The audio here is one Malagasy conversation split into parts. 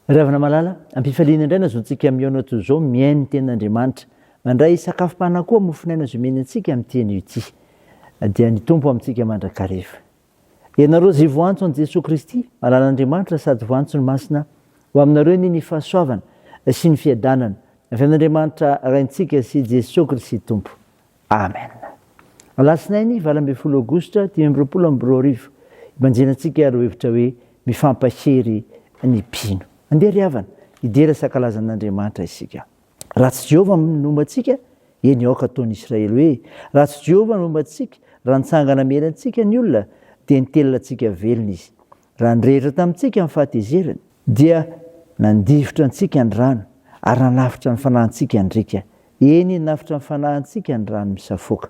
Ry havana malala, am-pifaliana indray nazoantsika mihaona toy izao mihaino ny tenin'Andriamanitra. Mandray sakafom-panahy koa mofon'aina izay omeny antsika amin'ity anio ity. Dia ny Tompo amintsika mandrakariva. Ianareo izay voantso an'i Jesoa Kristy, malalan'Andriamanitra sady voantso ny Masina, ho aminareo anie ny fahasoavana sy ny fiadanana avy amin'Andriamanitra Raintsika sy Jesoa Kristy Tompo. Amen. Alatsinainy 18 Aogositra 2025, ibanjinantsika ireo hevitra hoe mifampahery ny mpino. Andeha ry havana, hidera sy hankalaza an'Andriamanitra isika. Raha tsy Jehovah no momba antsika, eny aoka ataon'i Israely hoe, raha tsy Jehovah no momba antsika, raha nitsangana hamely antsika ny olona, dia nitelina antsika velona izy. Raha nirehitra tamintsika ny fahatezerany, dia nandifotra antsika ny rano, ary nanafotra ny fanahintsika ny riaka, eny, nanafotra ny fanahintsika ny rano misafoaka.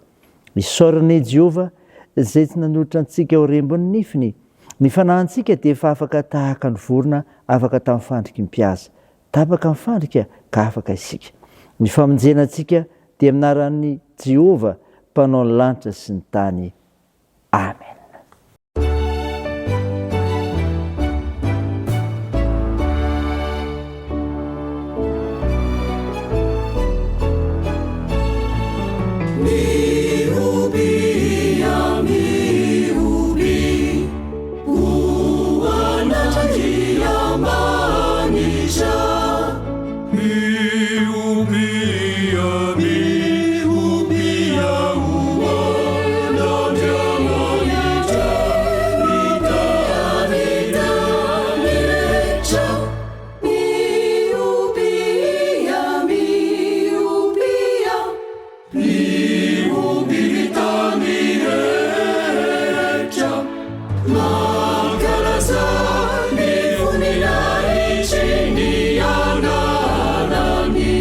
Isaorana i Jehovah, izay tsy nanolotra antsika ho rembin'ny nifiny. Ny fanahintsika dia efa afaka tahaka ny vorona afaka tamin'ny fandriky ny mpihaza. Tapaka ny fandrika ka afaka isika. Ny famonjena antsika dia amin'ny anaran'i Jehovah, Mpanao ny lanitra sy ny tany. Amena. Mihobia, mihobia, ho an'Andriamanitra. Mihobia, mihobia, ho an'Andriamanitra. Ny tany rehetra. Mihobia, mihobia. Mihobia ny tany rehetra. Mankalaza ny voninahitry ny anarany.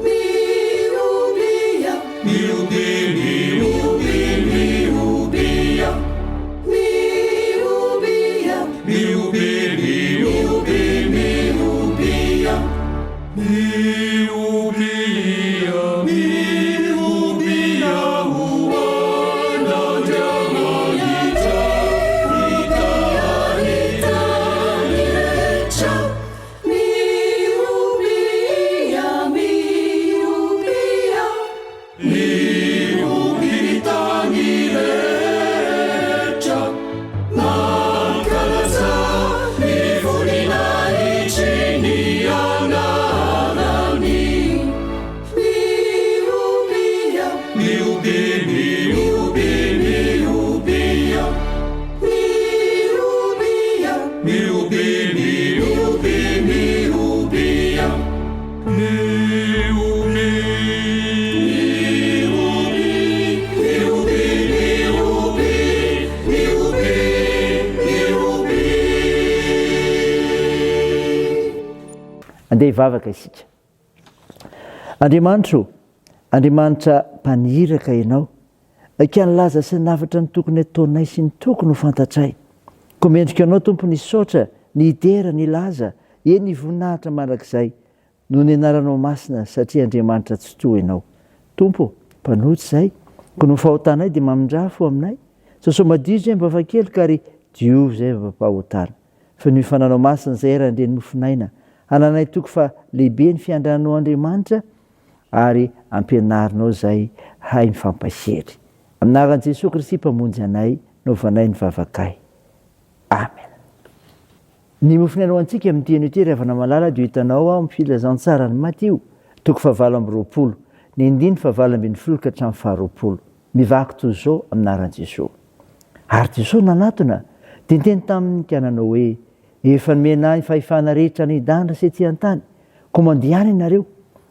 Mihobia. Mihobia, mihobia, mihobia. Mihobia. Mihobia, mihobia, mihobia. Mihobia, mihobia ho an'Andriamanitra ny tany rehetra. Mihobia, mihobia. Mihobia ny tany rehetra. Mankalaza ny voninahitry ny anarany. Mihobia. Mihobia, mihobia, mihobia. Mihobia. Mihobia, mihobia, mihobia. Andeha hivavaka isika. Andriamanitra o, Andriamanitra mpaniraka Ianao, ka nilaza sy nanafatra ny tokony hataonay sy ny tokony ho fantatray. Koa mendrika Anao Tompo ny hisaotra, ny hidera, ny hilaza, eny ny voninahitra mandrakizay. Noho ny anaranao masina, satria Andriamanitra Tsitoha Ianao. Tompo ô, mpanota izahay, koa noho ny fahotanay dia mamindrà fo aminay. Sasao madio izay mivava-keloka ary diovy izay vava-pahotana. Fenoy fananao masina izay ary handre ny mofon'aina. Hananay toky fa lehibe ny fiandranao Andriamanitra ary ampianarinao izay hay mifampahery. Amin'ny anaran'i Jesoa Kristy Mpamonjy anay, naovanay ny vavakay. Amen. Ny mofon'aina ho antsika amin'ity anio ity ry havana malala dia ho hitanao ao amin'ny filazantsaran'i Matio, toko fahavalo amby 20, ny andininy fahavalo 18 ka hatramin'ny faharoapolo. Mivaky toy izao amin'ny anaran'i Jesoa. Ary Jesoa nanatona, dia niteny taminy ka nanao hoe, Efa nomena ahy ny fahefana rehetra any an-danitra sy ety an-tany, koa mandehana ianareo,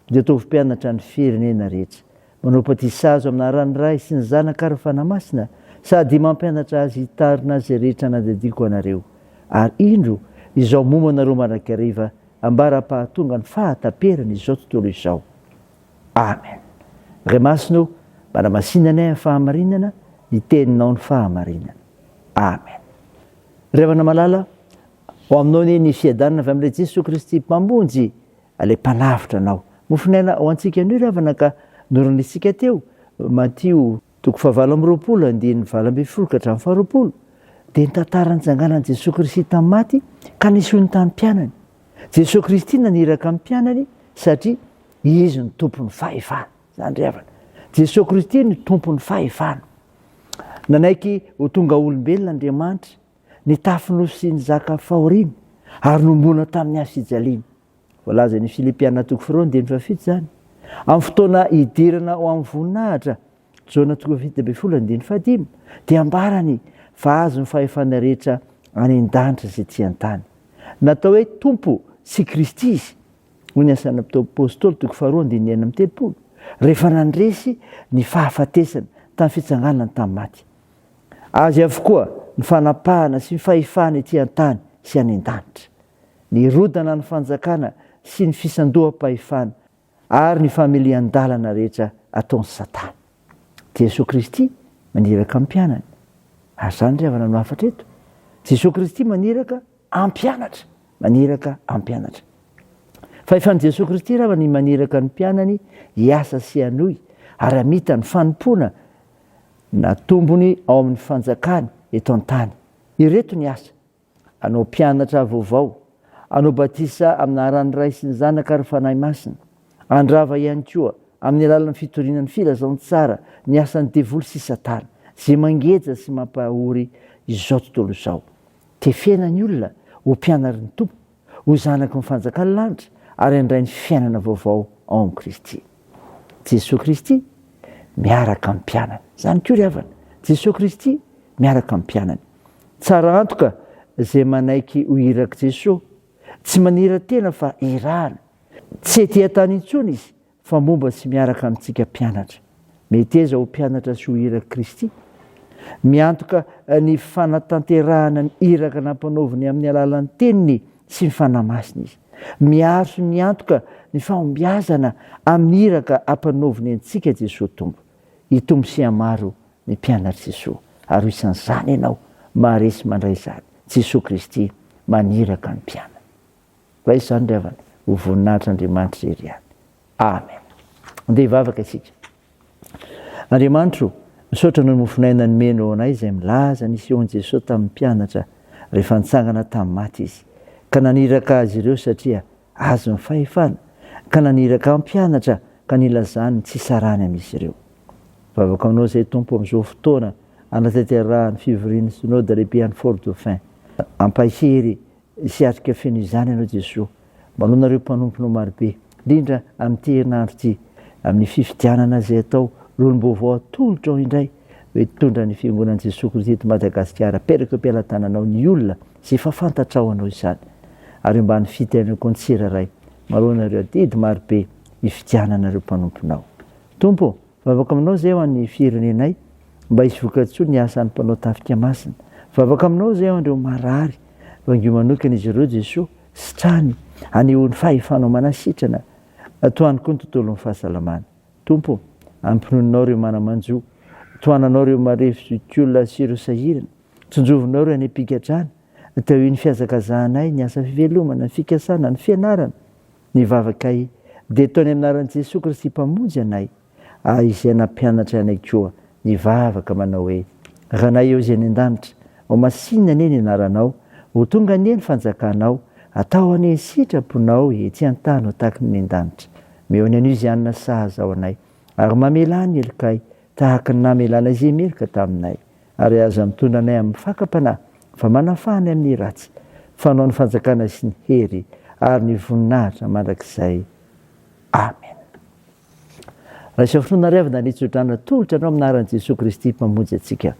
dia ataovy mpianatra ny firenena rehetra. Manao batisa azy amin'ny anaran'ny Ray sy ny Zanaka ary ny Fanahy Masina, sady mampianatra azy hitarina izay rehetra nandidiako anareo. Ary indro, izao momba anareo mandrakariva, ambara-pahatonga ny fahataperany izao tontolo izao. Amen. Ray Masina ô, manamasina anay amin'ny fahamarinana, ny Teninao ny fahamarinana. Amen. Ry havana malala, ho aminao anie ny fiadanana avy amin'ilay Jesoa Kristy Mpamonjy. Ilay mpanavotra anao. Mofon'aina ho antsika anio ry havana ka noranisika teo, Matio toko fahavalo amby 20 andininy 18 ka hatramin'ny faharoapolo, dia ny tantara nitsanganan'i Jesoa Kristy tamin'ny maty ka niseho ny tamin'ny mpianany. Jesoa Kristy naniraka ny mpianany satria Izy no tompon'ny fahefana. Izany ry havana. Jesoa Kristy no tompon'ny fahefana. Nanaiky ho tonga olombelona Andriamanitra, nitafy nofo sy nizaka fahoriana ary nombona tamin'ny hazo fijaliana. Voalazan'ny Filipiana toko faharoa andininy fahafito izany. Amin'ny fotoana hidirana ho amin'ny voninahitra, Jaona toko 17 andininy fahadimy, dia ambarany fa azo ny fahefana rehetra any an-danitra sy ety an-tany. Natao hoe Tompo sy Kristy izy, hoy ny Asan'ny Apôstôly toko faharoa andininy 36, rehefa nandresy ny fahafatesana tamin'ny fitsanganany tamin'ny maty. Azy avokoa ny fanapahana sy ny fahefana ety an-tany sy any an-danitra. Nirodana ny fanjakana sy ny fisandoham-pahefana ary ny familian-dalana rehetra ataon'i Satana. Jesoa Kristy maniraka ny mpianany. Ary izany ry havana no hafatra eto. Jesoa Kristy maniraka hampianatra. Maniraka hampianatra. Fahefan'i Jesoa Kristy ry havana ny maniraka ny mpianany hiasa sy hanohy ary hamita ny fanompoana natombony ao amin'ny fanjakany eto an-tany. Ireto ny asa. Hanao mpianatra vaovao, hanao batisa amin'ny anaran'ny Ray sy ny Zanaka ary Fanahy Masina, handrava ihany koa amin'ny alalan'ny fitoriana ny filazantsara ny asan'ny devoly sy Satana izay mangeja sy mampahory izao tontolo izao. Tefena ny olona ho mpianary ny Tompo, ho zanaky ny fanjakan'ny lanitra ary handray ny fiainana vaovao ao amin'i Kristy. Jesoa Kristy miaraka amin'ny mpianany. Izany koa ry havana, Jesoa Kristy miaraka amin'ny mpianany. Tsara antoka izay manaiky ho irak'i Jesoa. Tsy manira-tena fa irahana. Tsy ety an-tany intsony izy fa momba sy miaraka amintsika mpianatra. Meteza ho mpianatra sy ho irak'i Kristy. Miantoka ny fanatanterahana ny iraka nampanaoviny amin'ny alalan'ny Teniny sy ny Fanahy Masina izy. Miaro sy miantoka ny fahombiazana amin'ny iraka ampanaoviny antsika Jesoa Tompo. Hitombo sy hihamaro ny mpianatr'i Jesoa, ary ho isan'izany ianao, maharesy mandray izany. Jesoa Kristy maniraka ny mpianany. Raiso izany ry havana, ho voninahitr'Andriamanitra irery ihany. Amen. Andeha hivavaka isika. Andriamanitro, misaotra noho ny mofon'aina nomenao anay izay milaza ny nisehoan'i Jesoa tamin'ny mpianatra rehefa nitsangana tamin'ny maty Izy, ka naniraka azy ireo satria azy ny fahefana, ka naniraka hampianatra ka nilazany ny tsy hisarahany amin'izy ireo. Vavaka aminao izay Tompo amin'izao fotoana anatanterahany fivorian'ny Synoda lehibe any Fort Dauphin. Ampahery sy atrika feno izany Ianao Jesoa. Manoana ireo mpanomponao marobe, indrindra amin'ity herinandro ity, amin'ny fifidianana izay atao, lolom-baovao atolotrao indray ho hitondra ny Fiangonan'i Jesoa Kristy eto Madagasikara. Apetrako eo am-pelatananao ny olona izay efa fantatrao anao izany. Ary eo ambany fitahianao koa ny tsirairay. Manoana ireo adidy marobe hifidianana ireo mpanomponao. Tompo ô, vavaka aminao izay ho an'ny firenenay, mba hisy vokatsoa ny asan'ny mpanao tafika masina. Vavaka aminao izay ho an'ireo marary, vangio manokana izy ireo Jesoa, sitrany, anehoany fahefanao manasitrana, tohano koa ny tontolon'ny fahasalamana. Tompo ô, ampinoninao ireo mana-manjo, tohananao ireo marefo zokiolona sy ireo sahirana, tsinjovinao ireo any am-pigadrana, tahiho ny fihazakazahanay, ny asa fivelomana, ny fikasana, ny fianarana, Ny vavakay dia ataony amin'ny anaran'i Jesoa Kristy Mpamonjy anay, ary izay nampianatra anay koa ny vavaka manao hoe, Ranay eo izay any an-danitra, ho masinina anie ny anaranao, ho tonga anie ny fanjakanao, atao anie ny sitraponao ety an-tany ho tahaky ny any an-danitra. Omeo ny anio izay hanina sahaza ho anay, ary mamelà ny helokay, tahaka ny namelàna izay meloka taminay. Ary aza mitondra anay amin'ny fakam-panahy, fa manafaha anay amin'ny ratsy, fa Anao ny fanjakana sy ny hery ary ny voninahitra mandrakizay. Amen. Raiso finoana ry havana ny tsodrano atolotra anao amin'ny anaran'i Jesoa Kristy Mpamonjy antsika.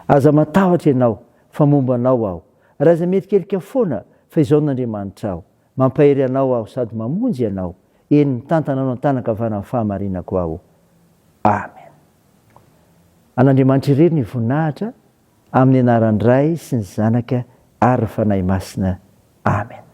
Aza matahotra ianao, fa momba anao aho. Ary aza mierikerika foana, fa izao no Andriamanitrao. Mampahery anao aho sady mamonjy anao, eny, mitantana anao an-tanan-kavanan'ny fahamarinako aho. Amen. An'Andriamanitra irery ny voninahitra, amin'ny anaran'ny Ray sy ny Zanaka ary ny Fanahy Masina. Amen.